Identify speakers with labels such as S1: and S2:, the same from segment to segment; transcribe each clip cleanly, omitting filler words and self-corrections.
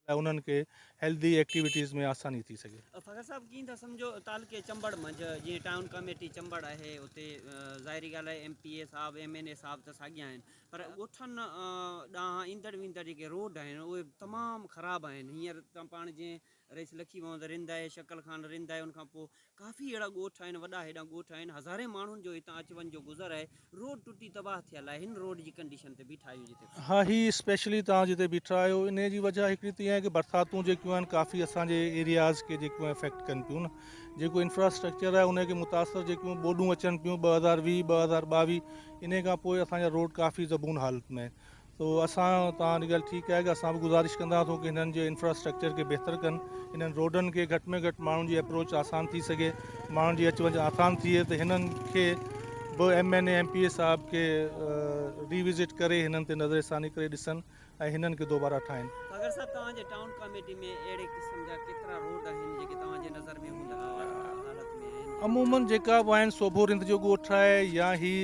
S1: لاء انهن کي هيلدي ايڪٽيوٽيز ۾ آساني ٿي سگهي.
S2: فخر صاحب ڪيئن ٿا سمجهو تعلقي چمبڙ منجهه جيئن ٽائون ڪميٽي چمبڙ آهي اتي ظاهري ڳالهه آهي ايم پي اي صاحب ايم اين اي صاحب ته ساڳيا آهن پر ڳوٺن ڏانهن ايندڙ ويندڙ جيڪي روڊ آهن اهي تمام خراب آهن هينئر ته پاڻ جيئن رئيس لکي محمد رند آهي شڪل خان رند آهي ان کان پوء ڪافي اهڙا ڳوٺ آهن وڏا هيڏانهن ڳوٺ آهن هزارين ماڻهن جو هتان اچ وڃ جو گذر آهي روڊ ٽٽي تباهه ٿيل آهي هن روڊ جي ڪنڊيشن تي بيٺا آهيون جتي.
S1: ها هي اسپيشلي توهان جتي بيٺا آهيو انهي جي وجه هڪڙي ته اها آهي ڪي برساتون جيڪيون آهن ڪافي اسان جي ايرياز کي جيڪيون افيڪٽ ڪن پيون نه جيڪو انفراسٽرڪچر آهي انهي کي متاثر جيڪيون ٻوڏون اچن پيون 2020 2022 انهي کان پوء اسان جا روڊ ڪافي زبون حالت ۾ آهن سو اسان توهان جي ڳالهه ٺيڪ آهي ڪي اسان به گذارش ڪنداسون ڪي هنن جي انفراسٽرڪچر کي بهتر ڪن هنن روڊن کي گهٽ ۾ گهٽ ماڻهن جي اپروچ آسان ٿي سگهي ماڻهن جي اچ وڃ آسان ٿئي ته هنن کي به M N A M P A صاحب کي ري وزٽ ڪري هنن تي نظر ثاني ڪري ڏسن ۽ هنن کي دوباره ٺاهين.
S2: فخر صاحب توهان جي ٽائون ڪاميٽي ۾ اهڙي قسم جا ڪيترا روڊ آهن جيڪي توهان جي نظر ۾ هوندا حالت ۾ آهن.
S1: عموماً جيڪا به آهن سوڀو رند جو ڳوٺ آهي يا هي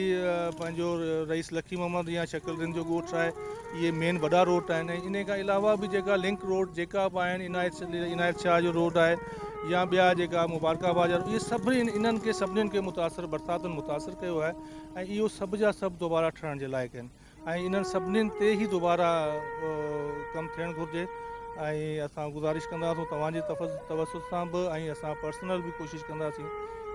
S1: پنهنجو رئيس لکي محمد يا شڪل رند جو ڳوٺ آهي اهي مين وڏا روڊ آهن ۽ انهي کان علاوه به جيڪا لنڪ روڊ جيڪا به آهن عنايت عنايت شاهه جو روڊ آهي يا ٻيا جيڪا مبارڪ آباد جا اهي سڀني انهن کي سڀني کي متاثر برساتن متاثر ڪيو آهي ۽ اهو سڀ جا سڀ دوباره ٺهڻ جي لائق آهن. ۽ انهن سڀني تي ئي دوباره ڪم ٿيڻ گهرجي ۽ اسان گذارش ڪنداسون توهان جي توسط سان به ۽ اسان پرسنل به ڪوشش ڪنداسين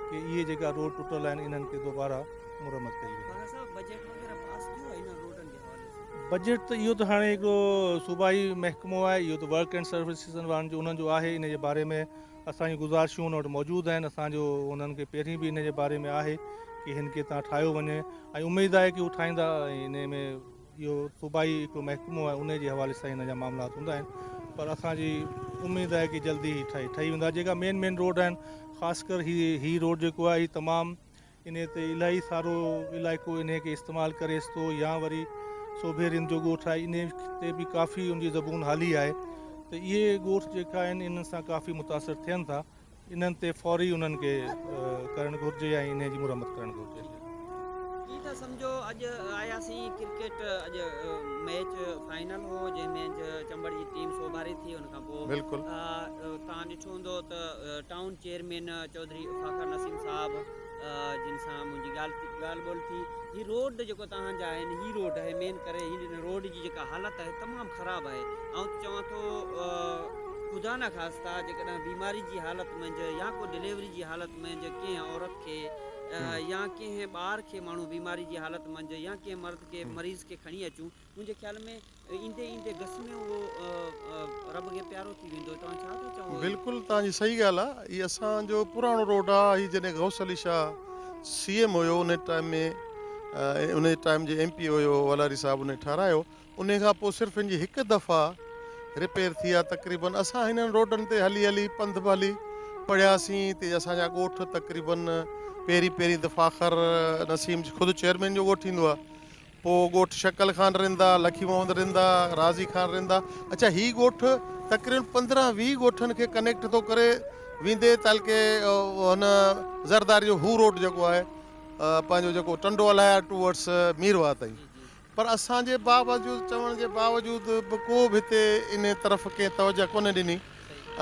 S1: ڪي اهي جيڪا روڊ ٽٽل آهن انهن کي دوباره مرمت ڪئي وڃي. بجيٽ ته اهو ته هاڻي هڪڙو صوبائي محڪمو آهي اهو ته ورڪ اينڊ سروسز وارن جو انهن جو آهي ان جي باري ۾ اسان جون گذارشون ان وٽ موجود آهن اسان جو انهن کي پهرين به ان جي باري ۾ آهي ڪي هن کي تان ٺاهيو وڃي ۽ اميد آهي ڪي هو ٺاهيندا ۽ ان ۾ اهو صوبائي هڪڙو محڪمو آهي ان جي حوالي سان هن جا معاملات هوندا آهن پر اسان جي اميد آهي ڪي جلدي هي ٺهي ٺهي ويندا جيڪا مين مين روڊ آهن خاص ڪر هي هي روڊ جيڪو آهي هي تمام انهي تي الاهي سارو علائقو انهي کي استعمال ڪريس ٿو يا وري سوڀيرين جو ڳوٺ آهي انهي تي به ڪافي ان جي زبون حالي آهي ته اهي ڳوٺ جيڪا آهن انهن سان ڪافي متاثر ٿين ٿا انهن تي فوري انهن کي ڪرڻ گهرجي ۽ انهي جي مرمت ڪرڻ گهرجي.
S2: ڪي ته سمجهو اڄ آياسين ڪرڪيٽ اڄ ميچ فائنل هو جنهن ۾ اڄ چمبڙ جي ٽيم سوڀاري ٿي ان کان پوء توهان ڏٺو هوندو ته ٽائون چيئرمين چوڌري فاخر نسيم صاحب جن سان منهنجي ڳالهه ڳالهه ٻولهه ٿي هي روڊ جيڪو توهان جا آهن هي روڊ آهي مين ڪري هن روڊ جي جيڪا حالت آهي تمام خراب آهي آئون ته چوان ٿو خدا نه خواستا جيڪڏهن بيماري جي حالت منجهه يا ڪو ڊليوري جي حالت منجهه ڪنهن عورت کي يا ڪنهن ٻار کي ماڻهو بيماري جي حالت منجهه يا ڪنهن مرد کي مريض کي کڻي اچون منهنجي خيال ۾ ايندي ايندي گس ۾ اهو رب کي پيارو ٿي ويندو توهان ڇا ٿا چئو؟
S3: بلڪل توهان جي صحيح ڳالهه آ هي اسان جو پراڻو روڊ آ هي جڏهن غوث علي شاهه سي ايم هيو ان ٽائيم ۾ ان ٽائيم جي ايم پي هيو ولاري صاحب ان ٺهرايو ان کان پوء صرف ان جي هڪ دفعا رپيئر ٿي آ تقريبن اسان هنن روڊن تي هلي هلي پنڌ به هلي پڙهياسين تي اسان جا ڳوٺ تقريبن پهرين پهرين ته فاخر نسيم خود چيئرمين جو ڳوٺ ايندو آ پوء ڳوٺ شڪل خان رندا، لکي محمد رندا، راضي خان رندا. اڇا هي ڳوٺ تقريبن 15 20 ڳوٺن کي ڪنيڪٽ ٿو ڪري ويندي تعلقي هن زرداري جو هو روڊ جيڪو آهي پنهنجو جيڪو ٽنڊو الهيار ٽوورڊس ميرواهه تائين پر اسان جي باوجود چوڻ جي باوجود به ڪو به هتي ان طرف ڪنهن توجه ڪونه ڏني.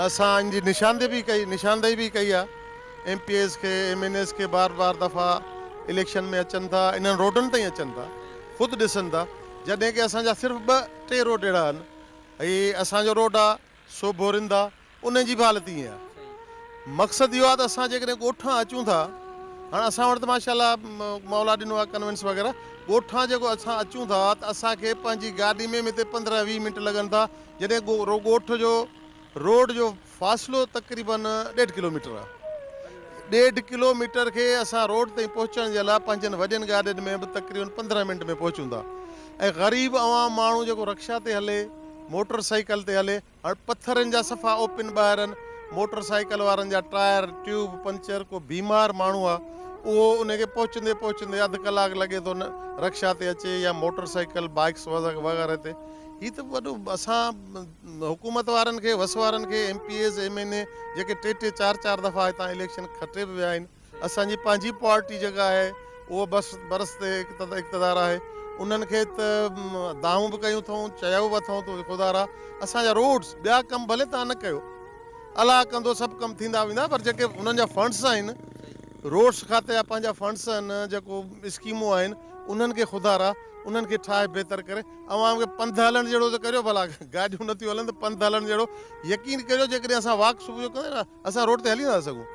S3: اسان ان جي نشاندهي به ڪئي نشاندهي به ڪئي آهي ايم پي ايز کي ايم اين ايز کي بار بار دفعا اليڪشن ۾ اچن ٿا انهن روڊن تائين اچن ٿا خود ڏسن ٿا جڏهن ڪي اسان جا صرف ٻه ٽي روڊ اهڙا آهن هي اسان جو روڊ آهي سوڀو رند آهي انهن جي به حالت ائين آهي مقصد اهو آهي ته اسان جيڪڏهن ڳوٺان اچون ٿا هاڻ اسان وٽ ته ماشاء الله مولا ڏنو آهي ڪنوينس وغيره ڳوٺان جيڪو اسان اچون ٿا ته اسان کي پنهنجي گاڏي ۾ هتي 15 20 منٽ لڳن ٿا جڏهن ڳوٺ جو روڊ جو فاصلو تقريبن ڏيڍ ڪلوميٽر آهي. ڏيڍ ڪلوميٽر کي اسان روڊ تائين پهچڻ جي لاء پنهنجن وڏين گاڏين ۾ به تقريبن 15 منٽ ۾ پهچون ٿا ۽ غريب عوام ماڻهو جيڪو رڪشا تي هلي موٽر سائيڪل تي هلي هاڻ پٿرن جا صفا اوپن ٻاهر آهن موٽر سائيڪل وارن جا ٽائر ٽيوب پنچر ڪو بيمار ماڻهو آهي اهو ان کي پهچندي پهچندي اڌ ڪلاڪ لڳي ٿو نه رڪشا تي اچي يا موٽر سائيڪل بائڪس وغيره تي هي ته وڏو اسان حڪومت وارن کي وس وارن کي M P As M N A جيڪي ٽي ٽي چار چار دفعا هتان اليڪشن کٽي به ويا آهن اسان جي پنهنجي پارٽي جيڪا آهي اهو بس برس تي اقتدار آهي انهن کي ته دانهون به ڪيون اٿئون، چيو به اٿئون ته خدارا اسان جا روڊس ٻيا ڪم ڀلي توهان نه ڪيو، الله ڪندو سڀ ڪم ٿيندا ويندا پر جيڪي انهن جا فنڊس آهن، روڊس کاتي جا پنهنجا فنڊس آهن، جيڪو اسڪيمون آهن انهن کي خدارا انهن کي ٺاهي بهتر ڪري عوام کي پنڌ هلڻ جهڙو ته ڪريو ڀلا گاڏيون نٿيون هلن ته پنڌ هلڻ جهڙو يقين ڪريو جيڪڏهن اسان واڪ صبح جو ڪندا نه اسان روڊ تي هلي نٿا سگهون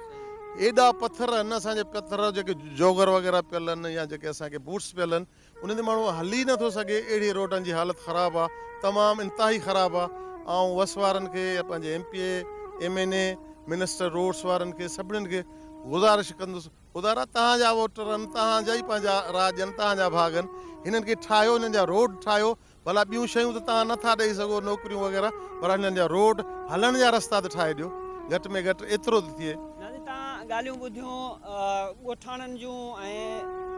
S3: ايڏا پٿر آهن اسان جي پٿر جيڪي جوگر وغيره پيل آهن يا جيڪي اسان کي بوٽس پيل آهن انهن تي ماڻهو هلي نٿو سگهي اهڙي روڊن جي حالت خراب آهي تمام انتهائي خراب آهي آئون وس وارن کي يا پنهنجي M P A M N A minister roads وارن کي سڀني کي گذارش ڪندس خدارا توهان جا ووٽر آهن توهان جا ئي پنهنجا راڄ آهن توهان جا ڀاڳ آهن هنن کي ٺاهيو هنن جا روڊ ٺاهيو ڀلا ٻيون شيون ته توهان نٿا ڏئي سگهو نوڪريون وغيره پر هنن جا روڊ هلڻ جا رستا ته ٺاهي ڏيو گهٽ ۾ گهٽ ايترو ته ٿئي.
S2: ناظرين توهان ڳالهيون ٻڌيون ڳوٺاڻن جون ۽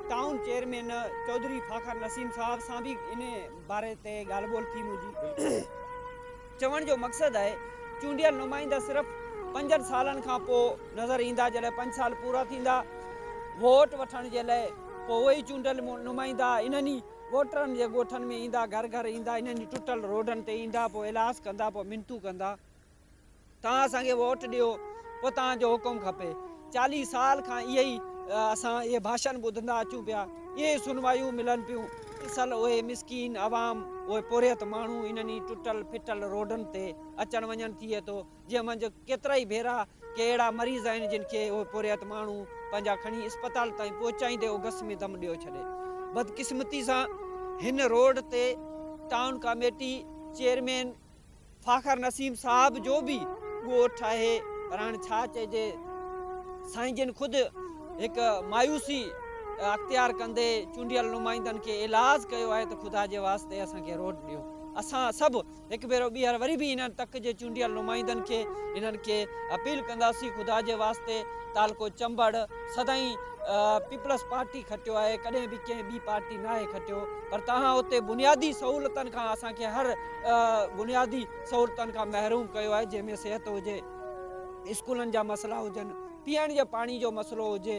S2: ٽائون چيئرمين چوڌري فاخر نسيم صاحب سان به ان باري تي ڳالهه ٻولهه ٿي منهنجي. چوڻ جو مقصد آهي چونڊيل نمائندا صرف پنجن سالن کان پوء نظر ايندا جڏهن پنج سال پورا ٿيندا ووٽ وٺڻ جي لاء پوء اهي ئي چونڊيل نمائندا انهن ئي ووٽرن جي ڳوٺن ۾ ايندا گهر گهر ايندا انهن ئي ٽٽل روڊن تي ايندا پوء ايلاز ڪندا پوء منتون ڪندا. توهان اسان کي ووٽ ڏيو پوء توهان جو حڪم کپي. 40 سال کان اهي ئي اسان اهي ڀاشن ٻڌندا اچون پيا، اهي ئي سنوايون ملن پيون. اصل اهي مسڪين عوام، اهي پورهيت ماڻهو انهن ئي ٽٽل ڦٽل روڊن تي اچڻ وڃڻ ٿئي ٿو، جنهن منجهه ڪيترائي ڀيرا ڪي اهڙا مريض آهن جن کي اهي پورهيت ماڻهو پنهنجا کڻي اسپتال تائين پهچائيندي اهو گس ۾ دم ڏيو ڇڏي. بدقسمتي سان هن روڊ تي ٽائون ڪاميٽي چيئرمين فاخر نسيم صاحب جو به ڳوٺ آهي پر هاڻ ڇا چئجي سائين جن خود هڪ مايوسي اختيار ڪندي چونڊيل نمائندن کي ايلاز ڪيو آهي ته خدا جي واسطي اسان کي روڊ ڏيو اسان سڀ هڪ ڀيرو ٻيهر وري به انهن تڪ جي چونڊيل نمائندن کي انهن کي اپيل ڪنداسين خدا جي واسطي تعلقو چمبڙ سدائين پيپلز پارٽي کٽيو آهي ڪڏهن به ڪنهن ٻي پارٽي ناهي کٽيو پر توهان اتي بنيادي سهولتن کان اسان کي هر بنيادي سهولتن کان محروم ڪيو آهي جنهن ۾ صحت هجي اسڪولن جا مسئلا هجن پيئڻ جي پاڻي جو مسئلو هجي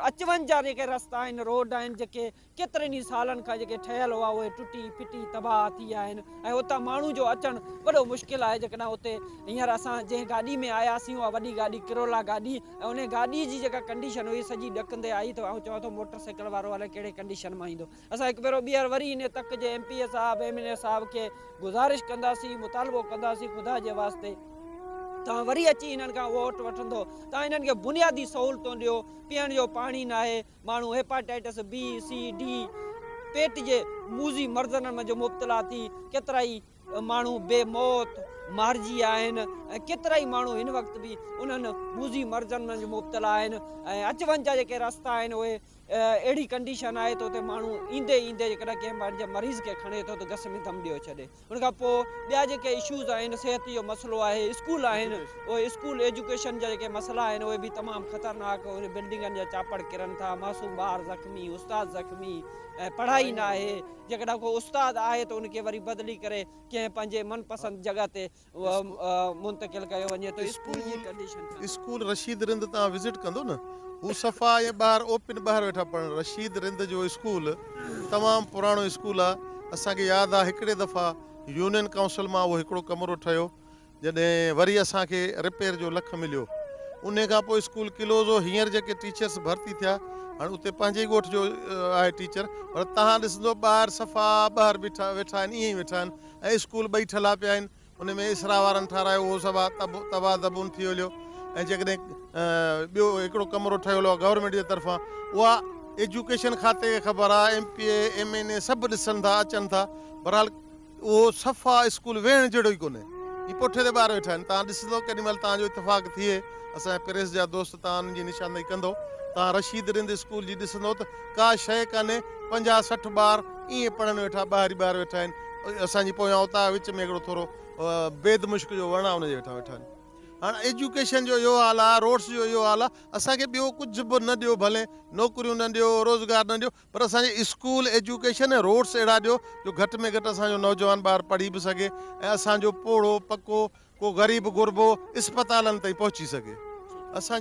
S2: اچ وڃ جا جيڪي رستا آهن روڊ آهن جيڪي ڪيترن ئي سالن کان جيڪي ٺهيل هئا اهي ٽٽي ڦٽي تباهه ٿي ويا آهن ۽ اتان ماڻهو جو اچڻ وڏو مشڪل آهي جيڪڏهن اتي هينئر اسان جنهن گاڏي ۾ آياسين اها وڏي گاڏي ڪرولا گاڏي ۽ انهي گاڏي جي جيڪا ڪنڊيشن هئي سڄي ڏڪندي آئي ته آئون چوان ٿو موٽر سائيڪل وارو الائي ڪهڙي ڪنڊيشن مان ايندو اسان هڪ ڀيرو ٻيهر وري انهي تڪ جي ايم پي اي صاحب ايم اين اي صاحب کي گذارش ڪنداسين مطالبو ڪنداسين خدا جي واسطي توهان وري اچي انهن کان ووٽ وٺندو توهان انهن کي بنيادي سهولتون ڏيو پيئڻ جو پاڻي ناهي ماڻهو هيپاٽائٽس بي سي ڊي پيٽ جي موذي مرضن منجهه مبتلا ٿي ڪيترائي ماڻهو بي موت مارجي ويا آهن ۽ ڪيترائي ماڻهو هن وقت به انهن موذي مرضن منجهه مبتلا آهن ۽ اچ وڃ جا جيڪي رستا آهن اهي اهڙي ڪنڊيشن آهي ته اتي ماڻهو ايندي ايندي جيڪڏهن ڪنهن پنهنجي مريض کي کڻي ٿو ته گس ۾ دم ڏيو ڇڏي ان کان پوء ٻيا جيڪي اشوز آهن صحت جو مسئلو آهي اسڪول آهن اهي اسڪول ايجوڪيشن جا جيڪي مسئلا آهن اهي به تمام خطرناڪ ان بلڊنگن جا چاپڙ ڪرن ٿا معصوم ٻار زخمي استاد زخمي ۽ پڙهائي نه آهي جيڪڏهن ڪو استاد آهي ته ان کي وري بدلي ڪري ڪنهن پنهنجي من پسند جڳهه تي منتقل ڪيو وڃي ٿو اسڪول جي ڪنڊيشن ڇا
S3: اسڪول رشيد رند تان وزٽ ڪندو نه هو صفا ائين ٻاهر اوپن ٻاهر ويٺا پڙهن رشيد رند جو اسڪول تمام پراڻو اسڪول آ اسان کي ياد آ هڪڙي دفعا يونين ڪائونسل مان اهو هڪڙو ڪمرو ٺهيو جڏهن وري اسان کي رپيئر جو لک مليو. انهي کان پوء اسڪول ڪلوز هو. هينئر جيڪي ٽيچرس ڀرتي ٿيا، هاڻي اتي پنهنجي ئي ڳوٺ جو آهي ٽيچر، پر تهان ڏسندو ٻاهر صفا ٻاهر بيٺا ويٺا آهن، ائين ئي ويٺا آهن ۽ اسڪول ٻئي ٺلها پيا آهن. ان ۾ اسرا وارن ٺهرايو اهو سڀ تباهه زبون ٿي هليو ۽ جيڪڏهن ٻيو هڪڙو ڪمرو ٺهيل هو گورنمينٽ جي طرفان اها ايجوڪيشن کاتي کي خبر آهي، M P A, M N A سڀ ڏسن ٿا اچن ٿا، بهرحال اهو صفا اسڪول ويهڻ جهڙو ئي ڪونهي. هي پوٺي تي ٻار ويٺا آهن. توهان ڏسندو ڪيڏي مهل توهان جو اتفاق ٿئي اسان جا پريس جا دوست توهان انهن جي نشاندهي ڪندو. توهان رشيد رند اسڪول جي ڏسندو ته ڪا شيء ڪانهي 50 60 ٻار ائين پڙهن ويٺا ٻاهر ئي ٻاهر ويٺا آهن. اسان جي پويان اوطاق وچ ۾ هڪڙو ٿورو بيد مشڪ جو وڻ آهي ان جي هيٺان ويٺا آهن. هاڻ ايجوڪيشن جو اهو حال آهي روڊس جو اهو حال آهي اسان کي ٻيو ڪجهه به نه ڏيو ڀلي نوڪريون نه ڏيو روزگار نه ڏيو پر اسان جي اسڪول ايجوڪيشن ۽ روڊس اهڙا ڏيو جو گهٽ ۾ گهٽ اسان جو نوجوان ٻار پڙهي به سگهي ۽ اسان جو پوڙهو پڪو ڪو غريب غربو اسپتالن تائين پهچي سگهي اسان.